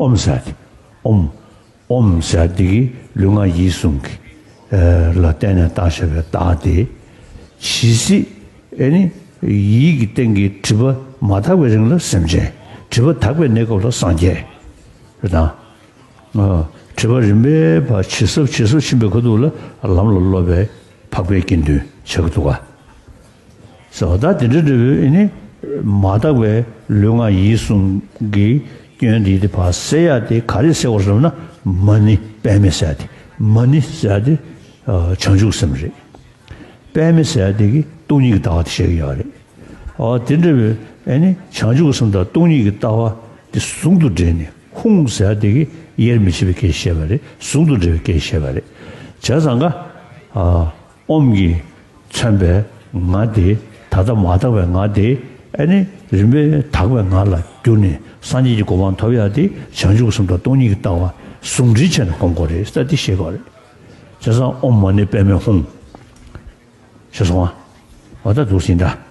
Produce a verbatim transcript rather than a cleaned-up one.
ཨོཾ་ཟེར་ཏེ། ཨོཾ། ཨོཾ་ཟེར་ཏེ་གི་ལུས་ངག་ཡིད་གསུམ་གྱི་ལ་བརྟེན་ནས་བཏགས་བཞག་པའི་བཏགས་ཏེ། ཇི་སྲིད་ཨེ་ནི་ཡིད་ཀྱི་སྟེང་གི་སྒྲིབ་པ་མ་དག་པའི་རིང་ལ་སེམས་ཅན། སྒྲིབ་པ་དག་པའི་གནས་སྐབས་ལ་སངས་རྒྱས་རེད་དང་། སྒྲིབ་པ་རིམ་པས་ཕར་ཇེ་སྲབ་ཇེ་སྲབ་ཕྱིན་པའི་ཁ་ཐུག་ལ་ལམ་ལ་སློབ་པའི་འཕགས་པའི་དགེ་འདུན་ཆགས་ཀྱི་འདུག་ག། ཟེར་བ་ད་དེ་འདྲ་འདྲ་བོའི་ཨེ་ནི་མ་དག་པའི་ལུས་ངག་ཡིད་གསུམ་གྱི་སྐྱོན་དེ་དེ་ཕར་སེལ་ཡ་དེ་ག་རེ་སེལ་བར་བསམ་ན། མ་ཎི་པདྨེ་ཟེར་ཡ་དེ། མ་ཎི་ཟེར་ཡ་དེ་བྱང་ཆུབ་སེམས་རེད། པདྨེ་ཟེར་ཡ་དེ་གི་སྟོང་ཉིད་ཀྱི་ལྟ་བ་དེ་བཤད་ཀྱི་ཡོད་རེད། ཨོ་དེ་འདྲ་བའི་ཨེ་ནི་བྱང་ཆུབ་སེམས་དང་སྟོང་ཉིད་ཀྱི་ལྟ་བ་དེ་ཟུང་དུ་འབྲེལ་ནས། ཧཱུྃ་ཟེར་ཡ་དེ་གི་དབྱེར་མི་ཕྱེད་པའི་སྐད་བཤད་པ་རེད། ཟུང་དུ་འབྲེལ་བའི་སྐད་བཤད་པ་རེད། བྱས་ཙང་ཀ་ཨོཾ་གྱིས་མཚོན་པའི་ངག་དེ། ད་ལྟ་མ་དག་པའི་ངག་དེ་ཨེ་ནི་རིམ་པས་དག་པའི་ངག་ལ་བསྒྱུར་ནས་སངས་རྒྱས་ཀྱི་གོ་འཕང་ཐོབ་ཡ་དེ་བྱང་ཆུབ་སེམས་དང་སྟོང་ཉིད་ཀྱི་ལྟ་བ་ཟུང་འབྲེལ་བྱས་ནས་སྒོམ་དགོས་རེད་ཟེར་དེ་བཤད་དགོས་རེད། བྱས་ཙང་ཨོཾ་མ་ཎི་པདྨེ་ཧཱུྃ། ཞེས་གསུངས་པ། འོ་ད་འདུག་ཟིན་ད།